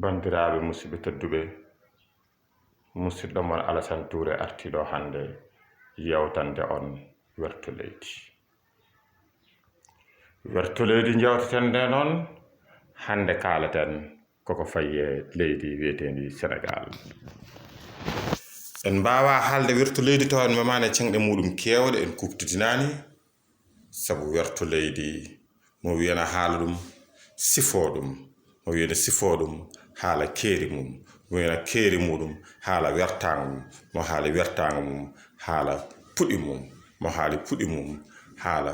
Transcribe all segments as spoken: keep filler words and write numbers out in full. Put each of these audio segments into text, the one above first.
Banndiraaɓe musidɓe tedduɓe, musidɗo mon Alasan Tuure artii ɗo hannde yewtande on werto leydi. Werto leydi njewteten nde noon, hannde kaalaten koko fayi e leydi wiyeteendi Senegaal. En mbaawaa haalde werto leydi tawa en memaani e ceŋɗe muuɗum keewɗe, en kuuɓtidinaani, sabu werto leydi mo wiyana haala ɗum, sifoo ɗum, mo wiyana sifoo ɗum haala keeri mum, mo wiyana keeri muuɗum haala wertaango mum, mo haali wertaango mum haala puɗi mum, mo haali puɗi mum haala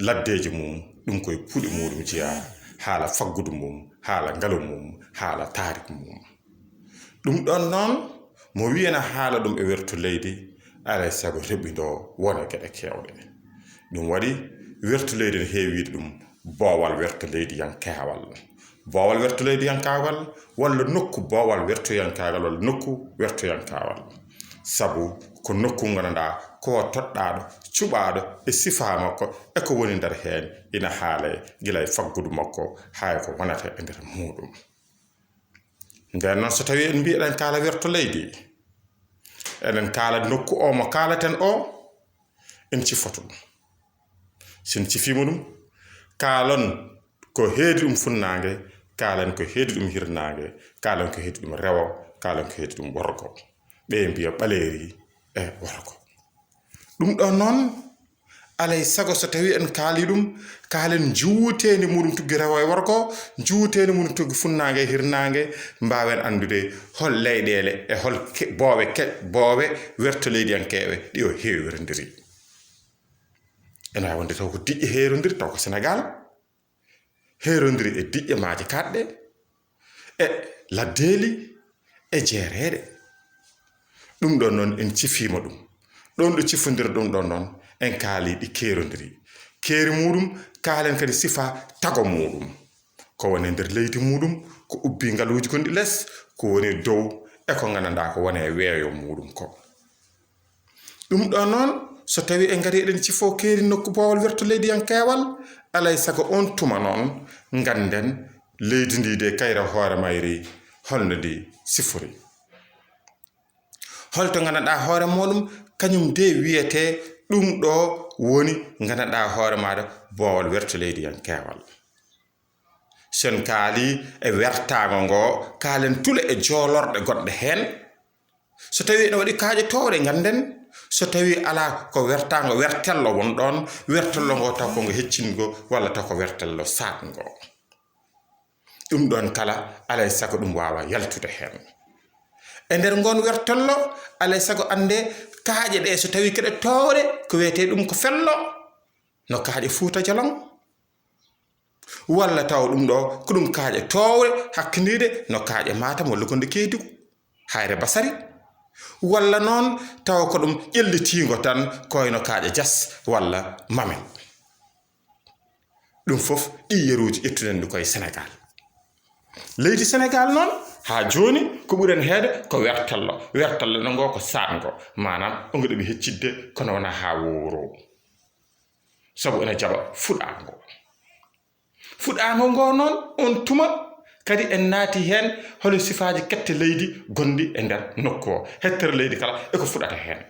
laddeeji mum, ɗum koye puɗi muuɗum jeyaa, haala faggudu mum, haala ngalu mum, haala taariku mum. Ɗum ɗon noon, mo wiyana haala ɗum e werto leydi, alay sago reɓi ɗo wona geɗe keewɗe. Ɗum waɗi werto leydi ne heewi wiyde ɗum boowal werto leydi yankeewal. Boowal werto leydi yankeewal walla nokku boowal werto yankeewal walla nokku werto yankeewal. Sabu ko nokku nganndanɗaa ko toɗɗaaɗo, cuɓaaɗo e sifaa makko e ko woni nder heen ina haalee gila e faggudu makko haa e ko wonata e nder muuɗum. Ndeen noon, so tawii en mbii eɗen kaala werto leydi, eɗen kaala nokku o mo kaalaten o, en cifoto ɗum. So en cifiima ɗum, kaalon ko heedi ɗum funnaange, kaalon ko heedi ɗum hirnaange, kaalon ko heedi ɗum rewo, kaalon ko heedi ɗum worgo. Ɓe mbiya ɓaleeri e worgo. Ɗum ɗon noon, alay sago so tawii en kaali ɗum, kaalen njuuteendi muuɗum tuggi rewo e worgo, njuuteendi muuɗum tuggi funnaange e hirnaange, mbaawen anndude hol leyɗeele e hol ke-, boowe ke-, boowe werto leydiyankeeɓe ɗi o heewirondiri. Ene waawi wonde taw ko diƴƴe heerondiri, taw ko Senegaal heerondiri e diƴƴe maaje kaɗɗe, e laddeeli, e jeereeɗe. Ɗum ɗon noon en cifiima ɗum. Ɗon ɗo cifondira ɗum ɗon noon, en kaali ɗi keerondiri. Keeri muuɗum, kaalen kadi sifaa tago muuɗum. Ko woni nder leydi muuɗum, ko ubbi ngaluuji gonɗi les, ko woni dow, e ko nganndanɗaa ko woni e weeyo muuɗum ko. Ɗum ɗo noon, so tawii en ngarii eɗen cifoo keeri nokku boowal werto leydiyankeewal, alay sago oon tuma noon ngannden leydi ndi de kayra hoore mayri holno ndi sifori. Holto nganndanɗaa hoore muuɗum, kañum de wiyetee ɗum ɗo woni nganndanɗaa hoore maaɗa boowal werto leydiyankeewal. So en kaalii e wertaango ngo, kaalen tule e joolorɗe goɗɗe heen. So tawii ene waɗi kaaƴe toowɗe, ngannden. So tawii alaa, ko wertaango wertello won ɗoon, wertello ngo taw ko ngo heccingo walla taw ko wertello saatngo. Ɗum ɗoon kala, alay sago ɗum waawa yaltude heen. E nder ngoon wertello, alay sago annde kaaƴe ɗe, so tawii keɗe toowɗe, ko wiyetee ɗum ko fello, no kaaƴe Fuuta Jalon. Walla taw ɗum ɗo ko ɗum kaaƴe toowɗe hakkindiiɗe no kaaƴe Matam walla gonɗe Keedugu, Hayre Basari. Walla noon taw ko ɗum ƴellitiingo tan ko wayno kaaƴe Jas walla Mamel. Ɗum fof ɗii yeruuji ƴettuɗen ɗi koye Senegaal. Leydi Senegaal noon, haa jooni ko ɓuri en heede ko wertello. Wertello no ngo ko saatngo, maanaam o ngo ɗeɓi heccidde kono wonaa haa wooroo. Sabu ene jaɓa fuɗaango. Fuɗaango ngo noon, oon tuma kadi en naati heen holi sifaaji kette leydi gonɗi e nder nokku o. Hettere leydi kala e ko fuɗata heen.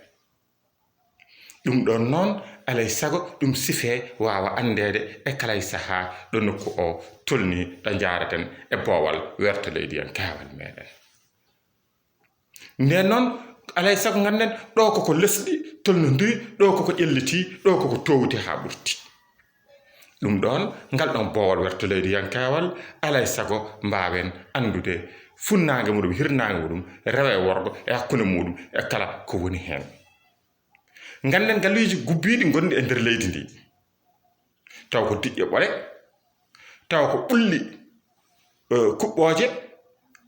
Ɗum ɗoon noon, alay sago ɗum sifee waawa anndeede e kala e sahaa ɗo nokku o tolnii, ɗo njaaraten e boowal werto leydiyankeewal meeɗen. Ndeen noon, alay sago ngannden, ɗo koko lesɗi tolnondiri, ɗo koko ƴellitii, ɗo koko toowti haa ɓurti. Ɗum ɗoon, ngal ɗoon boowal werto leydiyankeewal, alay sago mbaawen anndude funnaange muɗum, hirnaange muɗum, rewo e worgo, e hakkunde muɗum, e kala ko woni heen. Ngannden galluuji gubbiiɗi ngonɗi e nder leydi ndi. Taw ko diƴƴe ɓole, taw ko ɓulli, eh, kuɓɓooje,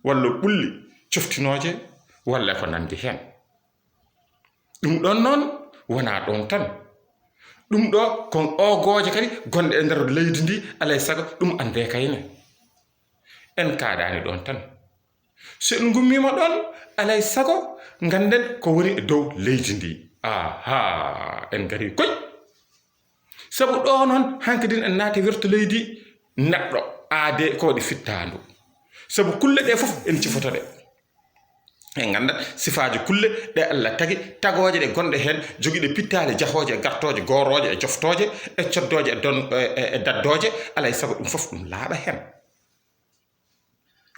walla ɓulli coftinooje, walla ko nanndi heen. Ɗum ɗoon noon wonaa ɗoon tan. Ɗum ɗo ko oogooje kadi gonɗe e nder leydi ndi, alay sago ɗum anndee kayne. En kaaɗaani ɗoon tan. So en ngummiima ɗoon, alay sago ngannden ko woni e dow leydi ndi. Aha, en ngarii koy. Sabu ɗo noon, hankadin en naati werto leydi neɗɗo, aadee ko waɗi fittaandu. Sabu kulle ɗe fof en cifoto ɗe. En nganndat sifaaji kulle ɗe Allah tagi, tagooje ɗe gonɗe heen, jogiiɗe pittaali jahooje e gartooje, goorooje e joftooje, e coddooje e don-, e, e, e daddooje, alaa e sago ɗum fof ɗum laaɓa heen.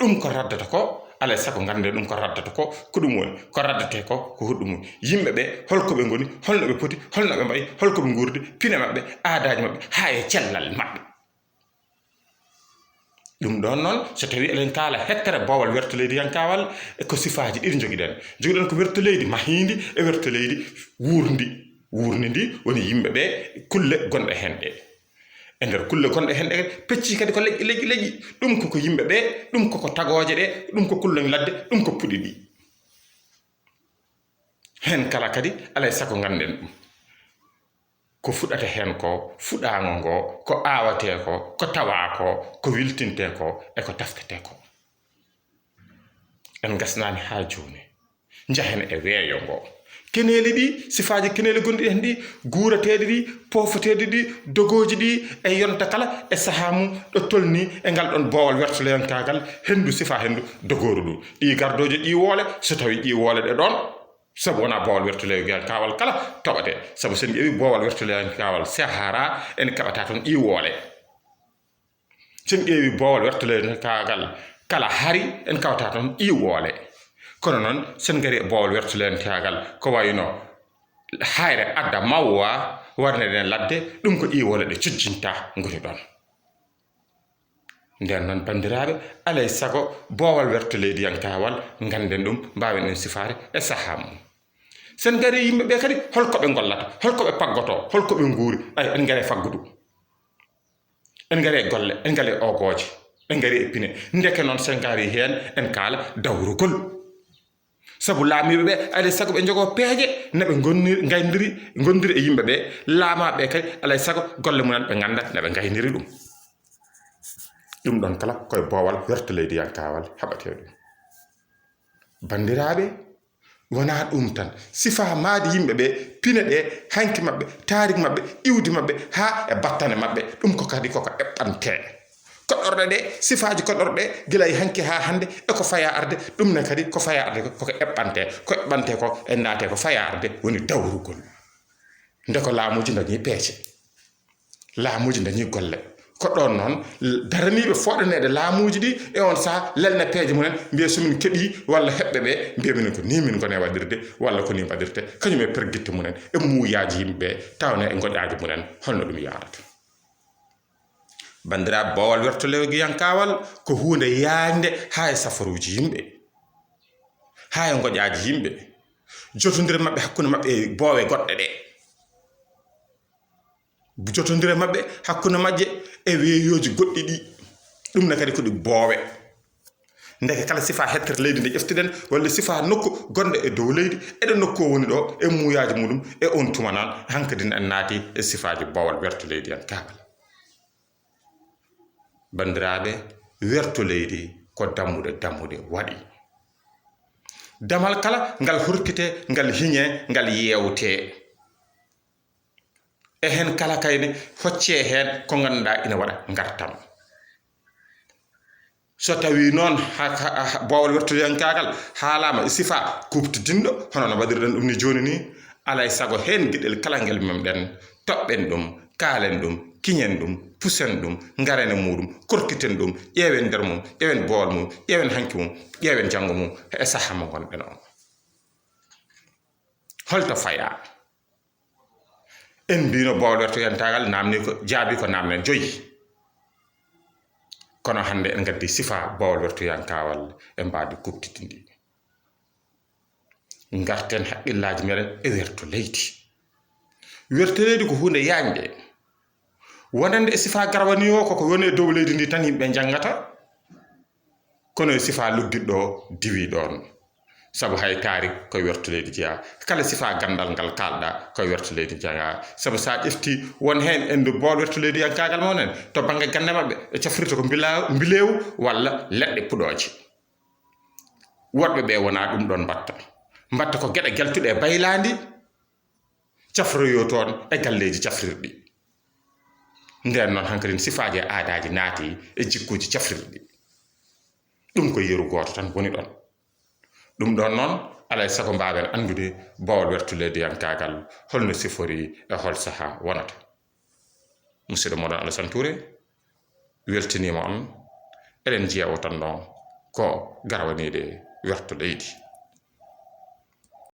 Ɗum ko raddata ko, alaa e sago ngannden ɗum ko raddata ko, ko ɗum woni, ko raddatee ko, ko hoɗum woni. Yimɓe ɓe, holko ɓe ngoni, holno ɓe poti, holno ɓe mbayi, holko ɓe nguurdi, pine maɓɓe, aadaaji maɓɓe, haa e cellal maɓɓe. Ɗum ɗoon noon, so tawii eɗen kaala hettere boowal werto leydi yankawal, e ko sifaaji ɗiɗi njogiɗen. Njogiɗen ko werto leydi mahiindi e werto leydi wuurndi. Wuurndi ndi woni yimɓe ɓe, kulle gonɗe heen ɗe. E nder kulle gonɗe heen ɗe, pecci kadi ko leƴƴi, leƴƴi, leƴƴi. Ɗum ko ko yimɓe ɓe, ɗum ko ko tagooje ɗe, ɗum ko kulloñ ladde, ɗum ko puɗi ɗi. Heen kala kadi, alaa e sago ngannden ɗum. Ko fuɗata heen ko, fuɗaango ngo, ko aawatee ko, ko tawaa ko, ko wiltintee ko, e ko taftetee ko. En ngasnaani haa jooni. Njahen e weeyo ngo. Keneeli ɗi, sifaaji keneeli gonɗi heen ɗi, guurateeɗi ɗi, poofateeɗi ɗi, dogooji ɗi, e yonta kala, e sahaa mum, ɗo tolni e ngal ɗoon boowal wertoleyankaagal, henndu sifaa henndu dogooru ɗum. Ɗi gardooji ƴiiwoole, so tawii ƴiiwoole ɗe ɗoon, sabu wonaa boowal wertoleyankaagal kala toɓate. Sabu so en ƴeewi boowal wertoleyankaagal Sahara, en kaɓata toon ƴiiwoole. So en ƴeewi boowal wertoleyankaagal kala hari, en kawata toon ƴiiwoole. Kono noon, so en ngari e boowal wertoleyankaagal ko wayno Hayre Adda Mawwa, warneɗen ladde, ɗum ko ƴiiwoole ɗe cujjinta ngoni ɗoon. Ndeen noon, banndiraaɓe, alaa e sago boowal wertoleyankaagal, ngannden ɗum, mbaawen ɗum sifaade e sahaa mum. So en ngari yimɓe ɓe kadi, holko ɓe ngollata, holko ɓe paggotoo, holko ɓe nguuri, ay, en ngari e faggudu. En ngari e golle, en ngari e ogooje, en ngari e pine. Ndeke noon, so en ngari heen, en kaala dawrugol. Sabu laamiiɓe ɓe, alaa e sago ɓe njogoo peeje, no ɓe ngonnir-, ngayndiri, ngonndiri e yimɓe ɓe. Laamaaɓe ɓe kadi, alaa e sago golle mumen ɓe nganndat no ɓe ngayniri ɗum. Ɗum ɗoon kala ko e boowal wertoleyankaagal haɓatee ɗum. Banndiraaɓe, wonaa ɗum tan, sifaa maayde yimɓe ɓe, pine ɗe, hanki maɓɓe, taariik maɓɓe, iwdi maɓɓe, haa e battane maɓɓe, ɗum ko kadi koko eɓɓantee. Koɗorɗe ɗe, sifaaji koɗorɗe, gila e hanki haa hannde, e ko fayaa arde, ɗum ne kadi ko fayaa arde ko, koko eɓɓantee. Ko eɓɓantee ko, en naatee ko fayaa arde, woni dawrugol. Nde ko laamuuji ndañi peeje. Laamuuji ndañi golle. Ko ɗoon noon, daraniiɓe fooɗaneede laamuuji ɗi e oon sahaa lelna peeje mumen, mbiya so min keɓii walla heɓɓe ɓe, mbiya minen ko nii min ngoni e waɗirde, walla ko nii mbaɗirte, kañum e pergitte mumen, e muuyaaji yimɓe ɓe, tawnee e ngoƴaaji mumen, holno ɗum yahrata. Banndiraaɓe, boowal wertoleyankaagal ko huunde yaañde haa e safaruuji yimɓe, haa e ngoƴaaji yimɓe, jotondire maɓɓe hakkunde maɓɓe e boowe goɗɗe ɗe. Jotondire maɓɓe hakkunde majje e weeyooji goɗɗi ɗi. Ɗum ne kadi ko ɗi boowe. Ndeke kala sifaa hettere leydi nde ƴeftuɗen, walla sifaa nokku gonɗo e dow leydi, e ɗo nokku o woni ɗo, e muuyaaji muɗum, e oon tuma noon, hankadi en naati e sifaaji boowal wertoleyankaagal. Banndiraaɓe, wertoleyankaagal ko dammuɗe, dammuɗe waɗi. Damal kala ngal horkitee, ngal hiñee, ngal yeewtee. E heen kala kayne hoccee heen ko ngannduɗaa ina waɗa ngartam. So tawii noon ha, ha, ha, boowal wertoleyankaagal haalaama e sifaa kuuɓtidinɗo, hono no mbaɗirɗen ɗum ni jooni ni, alaa e sago heen geɗel kala ngel memɗen, toɓɓen ɗum, kaalen ɗum, kiñen ɗum, pusen ɗum, ngaren e muuɗum, korkiten ɗum, ƴeewen nder mum, ƴeewen boowal mum, ƴeewen hanki mum, ƴeewen janngo mum, e sahaa mo ngonɗen o. Holto fayaa? En mbiino boowal wertoleyankaagal naamnii ko, jaabii ko naamne joyi. Kono hannde en ngaddi sifaa boowal wertoleyankaagal e mbaadi kuuɓtidinɗi. Ngarten haqqillaaji meɗen e werto leydi. Werto leydi ko huunde yaañde. Wonande e sifaa garwani o, koko woni e dow leydi ndi tan yimɓe njanngata. Kono e sifaa luggiɗɗo o diwi ɗoon. Sabu hay taariik ko e werto leydi jeyaa. Kala sifaa ganndal ngal kaalɗaa ko e werto leydi jeyaa. Sabu so a ƴeftii won heen e nder boowal wertoleyankaagal mon en, to bannge gannde maɓɓe, ɓe cafrirta ko mbila-, mbileewu walla leɗɗe puɗooje. Woɗɓe ɓe wonaa ɗum ɗoon mbaɗta. Mbaɗta ko geɗe geltuɗe e baylaandi, cafroyoo toon e galleeji cafrirɗi. Ndeen noon, hankadin sifaaji e aadaaji naati e jikkuuji cafrirɗi. Ɗum ko yeru gooto tan woni ɗon. Ɗum ɗon noon, alaa e sago mbaawen anndude boowal wertulediyankaagal holno sifori e hol sahaa wonata. Musidɗo mooɗon Alassane Touré, weltiniima on. Eɗen njeewo tan no ko garawaniiɗe werto leydi.